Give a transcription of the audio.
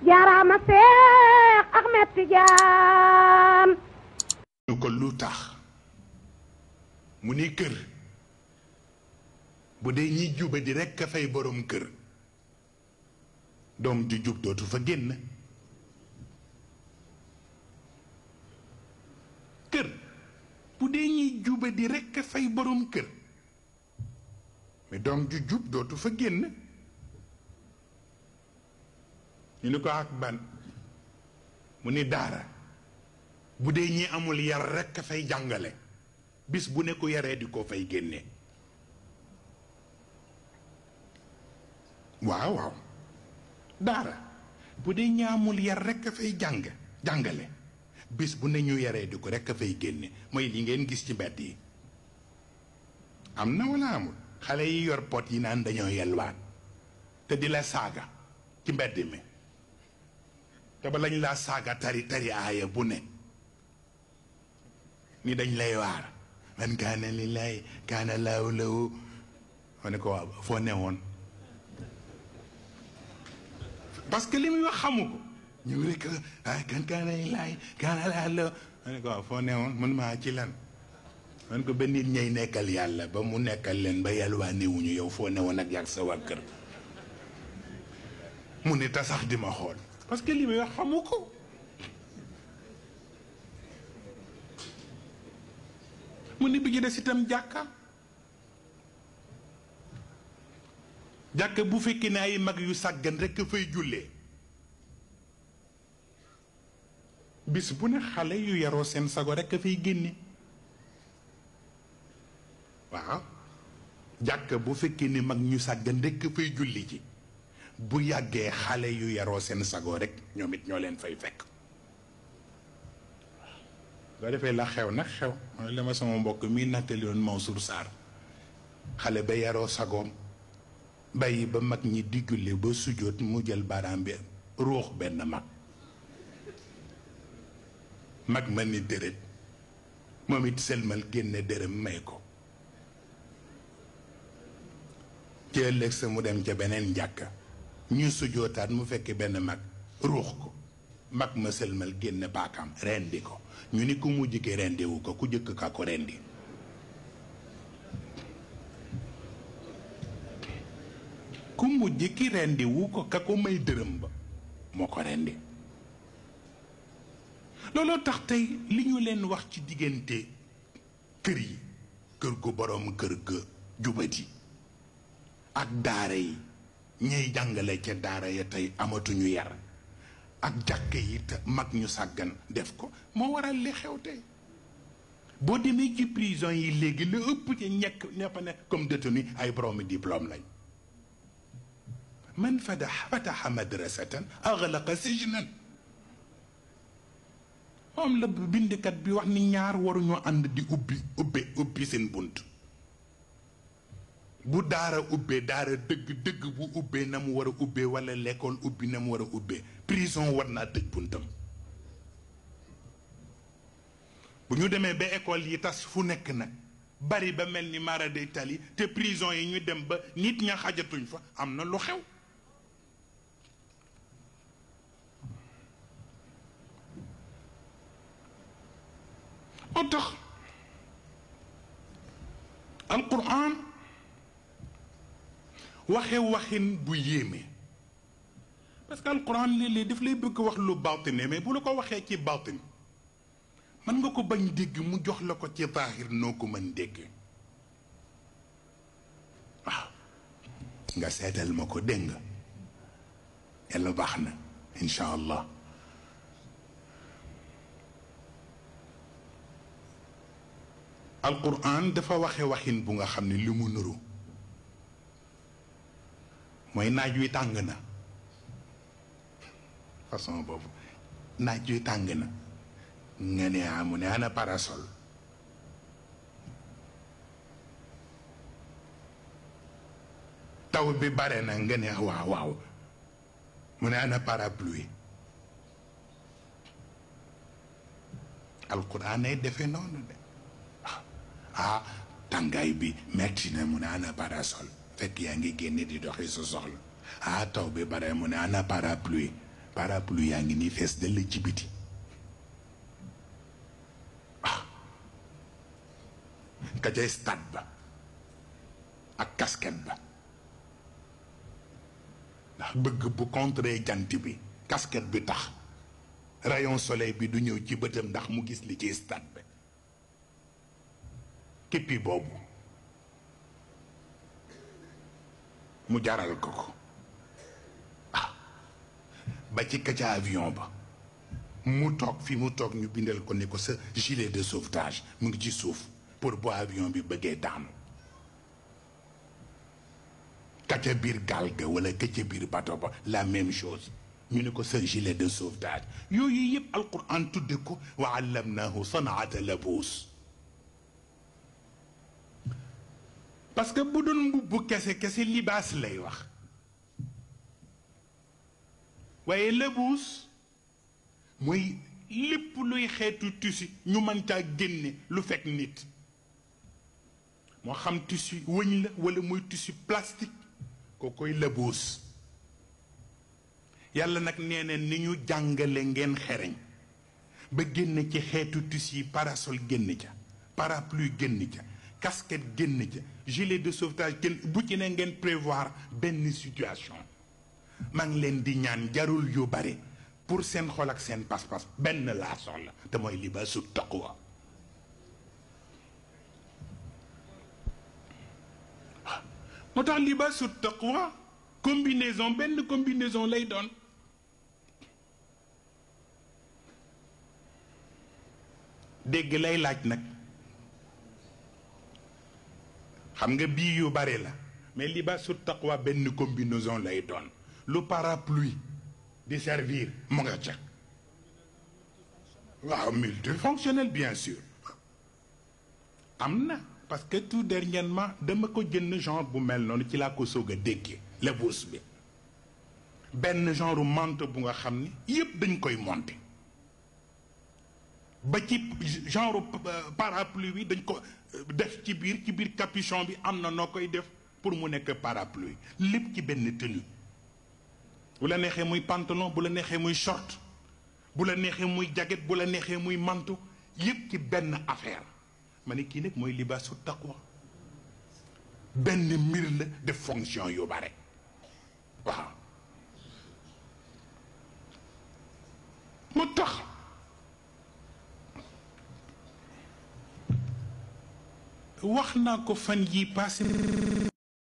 jaaraama Seex Ahmed Tijaan ñu ko lu tax mu ni kër bu dee ñi juba di rekk a fay borom kër doom ju jub dootu fa génn kër bu dee ñi juba di rekk a fay borom kër mais doom ju jub dootu fa génn ñu ni ko ak ban mu ni daara bu dee ñi amul yar rekk a fay jàngale bis bu ne ko yaree di ko fay génne waaw waaw daara bu dee ñi amul yar rekk a fay jàngale bis bu ne ñu yaree di ko rekk a fay génne mooy li ngeen gis ci mbedd yi am na walla amul xale yi yor pot yi naan dañoo yelwaan te di la saaga ci mbedd mi te ba lañ laa saaga tari aaya bu ne ni dañ lay waar man kaana lillaahi kaana laahu lahu ma ne ko waaw foo newoon parce que li muy wax xamu ko ñu rek kan kaana lillaahi kaana laahu lahu ma ne ko waaw foo newoon mun maa ci lan man ko ba nit ñay nekkal yàlla ba mu nekkal leen ba yàlwaa newuñu yow foo newoon ak yàgg sa waa kër mu ne ta sax di ma xool parce que li muy wax xamu ko mu ni bi ci des itam jàkka bu fekkee ne ay mag yu sàggan rekk fay jullee bis bu ne xale yu yaroo seen sago rekk fay génne waaw jàkka bu fekkee ne mag ñu sàggan rekk fay julli ji bu yàggee xale yu yaroo seen sago rekk ñoom it ñoo leen fay fekk boo defee la xew nag xew la ma sama mbokk mi nattali woon Mansour Sarr xale ba yaroo sagoom bàyyi ba mag ñi di julli ba sujjóot mu jël baaraam bi ruux benn mag ma ni dërët moom it selmal génne dërëm may ko ci ëllëg sa mu dem ca beneen njàkka ñu sujjóotaat mu fekk benn mag ruux ko mag ma selmal génne paakaam rendi ko ñu ni ku mujj ki rendiwu ko ku jëkk ka ko rendi ku mujj ki rendiwu ko ka ko may dërëm ba moo ko rendi looloo tax tey li ñu leen wax ci diggante kër yi kër gu boroom kër ga jubati ak daara yi ñuy jàngale ca daara ya tey amatuñu yar ak jàkke yi te mag ñu sàggan def ko moo waral li xew tey boo demee ci prison yi léegi lu ëpp ci ñeppa ne comme détenu ay boroomi diplôme lañ man fataha madrasatan aghlaqa sijnan moom la bindkat bi wax ni ñaar waruñoo ànd di ubbi seen bunt bu daara ubbee daara dëgg bu ubbee na mu war a ubbee walla l'école ubbi na mu war a ubbee prison war naa tëj buntam bu ñu demee ba école yi tas fu nekk nag bari ba mel ni mara day tali te prison yi ñu dem ba nit ña xajatuñ fa am na lu xew moo tax alquran waxe waxin bu yéeme parce que alquran léeg-léeg daf lay bëgg wax lu baatine mais bu la ko waxee ci baatin mën nga ko bañ dégg mu jox la ko ci zaahir noo ko mën dégg waaw nga seetal ma ko dégg nga yàlla baax na incha allah alquran dafa waxe waxin bu nga xam ne li mu nuru mooy naaj wi tàng na façon boobu naaj wi tàng na nga ne amu ne ana parasol taw bi bare na nga ne waaw waaw mu ne ana parapluie alquran ay defe noonu de ah tàngaay bi metti na mu ne ana parasol fekk yaa ngi génne di doxi sa soxla ah taw bi bare mu ne ana parapluie parapluie yaa ngi nii fees dell ci biti ka cay stade ba ak casquette ba ndax bëgg bu contrer jant bi casquette bi tax rayon soleil bi du ñëw ci bëtam ndax mu gis li ci stade bi kippi boobu mu jaral ko ko ba ci ka avion ba mu toog fi mu toog ñu bindal ko ne ko sa gilet de sauvetage mu ngi ci suuf pour bu avion bi bëggee daanu ka ca biir gaal ga wala ka ca biir bateau ba la même chose ñu ne ko sa gilet de sauvetage yooyu yëpp alquran tudde ko wa allamnahu sanaata labuus parce que bu doon mbubbu kese libaas lay wax waaye labuus mooy lépp luy xeetu tissu ñu mën caa génne lu fekk nit moo xam tissu wëñ la wala muy tissu plastique koo koy labuus yàlla nag nee na ni ñu jàngale ngeen xereñ ba génn ci xeetu tissu yi parasol génn ca parapluie génn ca casquette génn ca gilet de sauvetage génn bu ci ne ngeen prévoir benn situation maa ngi leen di ñaan jarul yu bare pour seen xol ak seen pas-pas benn laa soxla te mooy libaasu taqwa moo tax libaasu taqwa combinaison benn combinaison lay doon dégg lay laaj nag xam nga bii yu bare la mais libaasu taqwa benn combinaison lay doon lu parapluie di servir mu nga ca waaw multifonctionnel bien sûr am na parce que tout dernièrement dama ko jënd genre bu mel noonu ci laa ko soog a déggee labuus bi benn genre manteau bu nga xam ni yëpp dañ koy monter ba ci genre parapluie bi dañ ko def ci biir capuchon bi am na noo koy def pour mu nekk parapluie lépp ci benn tenue bu la neexee muy pantalon bu la neexee muy short bu la neexee muy jacket bu la neexee muy manteau yëpp ci benn affaire ma ne kii nag mooy libaasu taqwa benn mbir la def fonction yu bare waaw mu tax wax naa ko fan yi passé